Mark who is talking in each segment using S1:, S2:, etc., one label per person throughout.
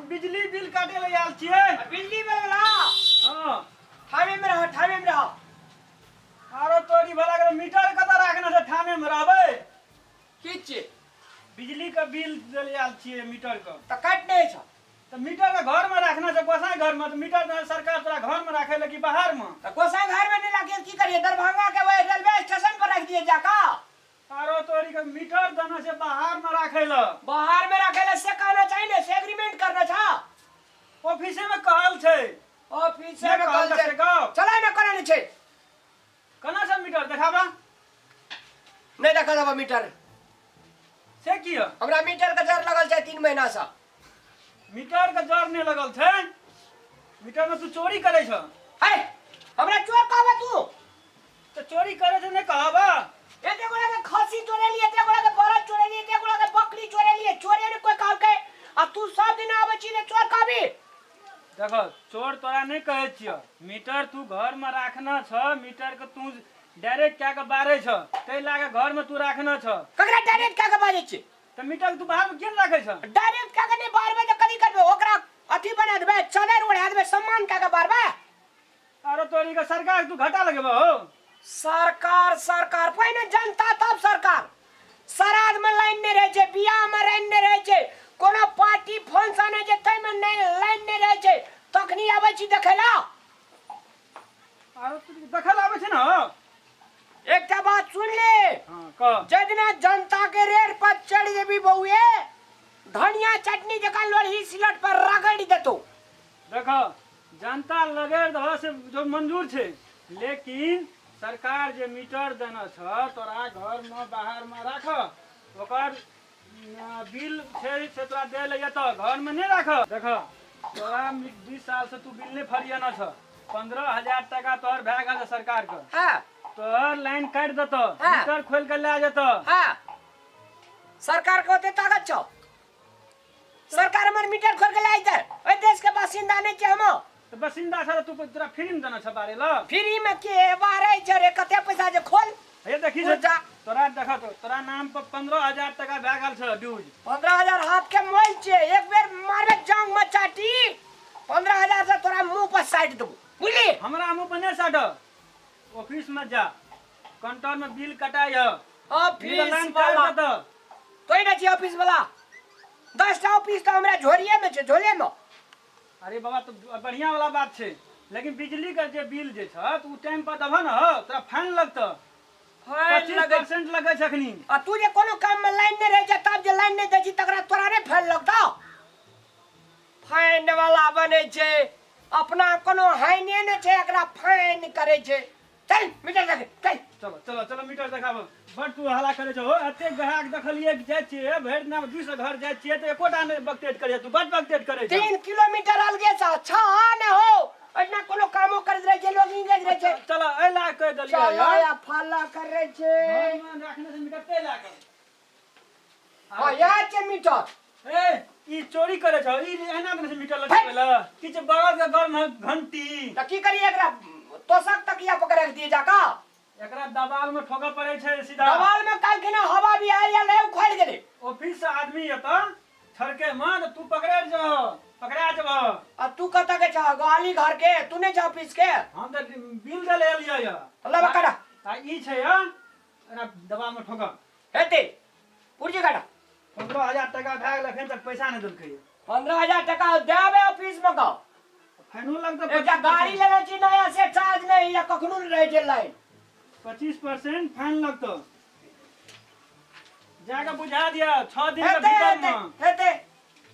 S1: बिजली बिल काटे ले आयल छियै।
S2: बिजली बिल वाला?
S1: हाँ।
S2: ठामे में रह, ठामे में रह।
S1: आरो तोरी भला के मीटर कतऽ राखने छै, ठामे में रहबै?
S2: की छियै?
S1: बिजली के बिल दै ले आयल छियै मीटर के।
S2: तऽ काटि नहि छ?
S1: तऽ मीटर के घर में राखना छै, गोसाई घर में, तऽ मीटर तऽ सरकार तोरा घर में राखे ले कि बाहर में?
S2: तऽ गोसाई घर में नहि राखिए, की करिए? दरभंगा के वही रेलवे स्टेशन पर रख दिए जाका?
S1: आरो तोरी के मीटर देना छै बाहर में राखे ले।
S2: बाहर में राखे ले से कहना चाहिए ने, से एग्रीमेंट करना था।
S1: ऑफिसे में कहल छै।
S2: ऑफिसे
S1: नहि
S2: में
S1: कहल
S2: कहल छै।
S1: छै गप।
S2: चला ने, कोना नहि छै?
S1: केना छै मीटर देखाबा।
S2: नहि देखा देबो मीटर।
S1: से किया?
S2: हमरा मीटर के जर लगल छै 3 महीना से।
S1: मीटर के जर नहि लगल छै? मीटर में तू चोरी करे छ।
S2: है, हमरा चोर कहबे तू?
S1: तऽ चोरी करे छै नहि कहबा?
S2: एते गोड़ा के खस्सी चोरेली, एते गोड़ा के बरद चोरेली, एते गोड़ा के बकरी चोरेली, चोरे ने कोई कहलकै आ तू सब दिन आबै छी ने चोर कहबी?
S1: देखो, चोर तोरा नहि कहै छियौ। मीटर तू घर में राखना छ, मीटर के तू डायरेक्ट कए के बारै छ, ताहि लए के घर में तू राखना छ।
S2: ककरा डायरेक्ट कए के बाजै छी?
S1: तऽ मीटर के तू बाहर में किया नहि राखै छ?
S2: डायरेक्ट कए के नहि बारबै तऽ कथी करबै? ओकरा अथी बना देबै, चदर ओढ़ा देबै, सम्मान कए के बारबै।
S1: अरे तोरी के सरकार तू घाटा लगेबो हो।
S2: सरकार सरकार, पहिने जनता तब सरकार। श्राद्ध में लाइन नहीं रहे छै, बियाह में लाइन नहीं रहे छै, कोनो पार्टी फंक्शन होइ छै ताहिमे नहि लाइन नहीं रहे छै, तखनी आबै छी देखै ला।
S1: अरे तू देखै ला आबै छै ने हो।
S2: एकटा बात सुन ले।
S1: हाँ, कह।
S2: जाहि दिना जनता के रेड पर चढ़ि जेबी बौए, धनिया चटनी जकाँ लोढ़ी सिलट पर रगड़ि देतौ।
S1: देखो, जनता लगेर दह से जो मंजूर छै, लेकिन सरकार जे मीटर देने छ तोरा घर में बाहर में राख, ओकर बिल छै से तोरा दे ले एतऽ, घर में नहीं राख। देख, तोरा 20 साल से तू बिल नहीं फरियाना छ, 15,000 टका तोहर भए गेल सरकार के। तोहर लाइन काटि देतौ। मीटर खोल के लए जेतौ।
S2: सरकार के ओते ताकत छौ? सरकार हमर मीटर खोल के लाइ दे, ओहि देश के बासिंदा नहीं छै हम।
S1: तऽ बासिंदा छ तू, तोरा फ्री में देना छ बारे ल।
S2: फ्री में के बारे छै रे? कते पैसा जे खोल।
S1: हे देखी
S2: पुर्जा।
S1: तोरा देख तो तोरा नाम पर 15,000 टका भए गेल छ ड्यूज।
S2: 15,000 हाथ के मोल छै, एक बेर मारबे जांग में चाटी, 15,000 से तोरा मुंह पर साटि देबो, बुझली?
S1: हमरा मुंह पर नहीं साट, ऑफिस में जा, काउंटर में बिल कटाई है।
S2: ऑफिस
S1: लाइन
S2: वाला
S1: काटि देतौ।
S2: तोय नै छी ऑफिस वाला? 10टा ऑफिस तऽ हमरा झोरिये में छै, झोले में।
S1: अरे बाबा, तो बढ़िया वाला बात छै, लेकिन बिजली के जे बिल जे छ तऽ उ टाइम पर देबह ने हो, तोरा फाइन लगतौ।
S2: फाइन
S1: पच्चीस
S2: लगै
S1: परसेंट लगै छै अखनी।
S2: आ तू जे कोनो काम में लाइन नहि रहै छै तब जे लाइन नहि दै छी तकरा तोरा नहि फाइन लगतौ? फाइन वाला बनै छै, अपना कोनो हाइने नहि छै, एकरा फाइन करै छै। चल मीटर देखे चल।
S1: चलो चलो चलो, मीटर देखाबो। बड़ तू हल्ला करे छहो। एते ग्राहक देखलिए जाइ छियै, भरि दिना 2 सौ घर जाइ छियै तऽ एकोटा नहि बकटेट करे, तू बड़ बकटेट करे छह।
S2: 3 किलोमीटर अलगे से अच्छा ने हो, एतना कोनो कामो करैत रहै छै लोग, इंगेज रहै छै।
S1: चलो, एहि लए कहि देलियै।
S2: चल या फल्ला करै छै।
S1: घरमे राखने छै मीटर ताहि लए कऽ।
S2: हाँ, याद छै मीटर।
S1: ए, ई चोरी करे छौ, ई एना देने छै मीटर लटकबै लए की छै बगल के घर में घंटी।
S2: तऽ की करिए एकरा? तोशक तकिया पकड़ के दिए जाका।
S1: एकरा दबाल में ठोकऽ पड़ै छै सीधा।
S2: दबाल में काल्हि खिना हवा भी आयल रहै, उखड़ि गेलै।
S1: ऑफिस से आदमी एतऽ छड़के में तऽ तू पकड़े जबह, पकड़ा जबह।
S2: आ तू कतऽ के छह? गोहाली घर के तू नहि छह ऑफिस के?
S1: हम तऽ बिल दै लए एलियै यऽ।
S2: लबा करा।
S1: आ ई छै यऽ, एकरा दबाल में ठोकऽ।
S2: हेतै, पुर्जी काटा।
S1: 15,000 टका भए गेल, एखन तक पैसा नहि देलकै।
S2: 15,000 टका देबै ऑफिस में कऽ।
S1: फाइनो लगतै।
S2: एकटा गाड़ी लेने छी नया, से चार्ज नहि या कखनो नहि रहै छै लाइन।
S1: 25% फाइन लगतौ, जाके बुझा दिया 6 दिन के
S2: हेतै।
S1: भीतर
S2: हेतै।
S1: में।
S2: हेतै।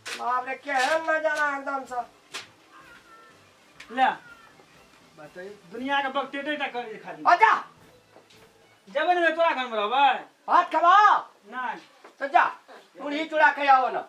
S2: बाप रे, केहन नजारा एकदम से।
S1: ले बताइए, दुनिया के बकटेटे टा करै खाली।
S2: अच्छा।
S1: जेबै ने तोरा घरमे रहबै?
S2: भात खेबा?
S1: नहि।
S2: तऽ जा, मुरही चूड़ा खाइ आबो ने।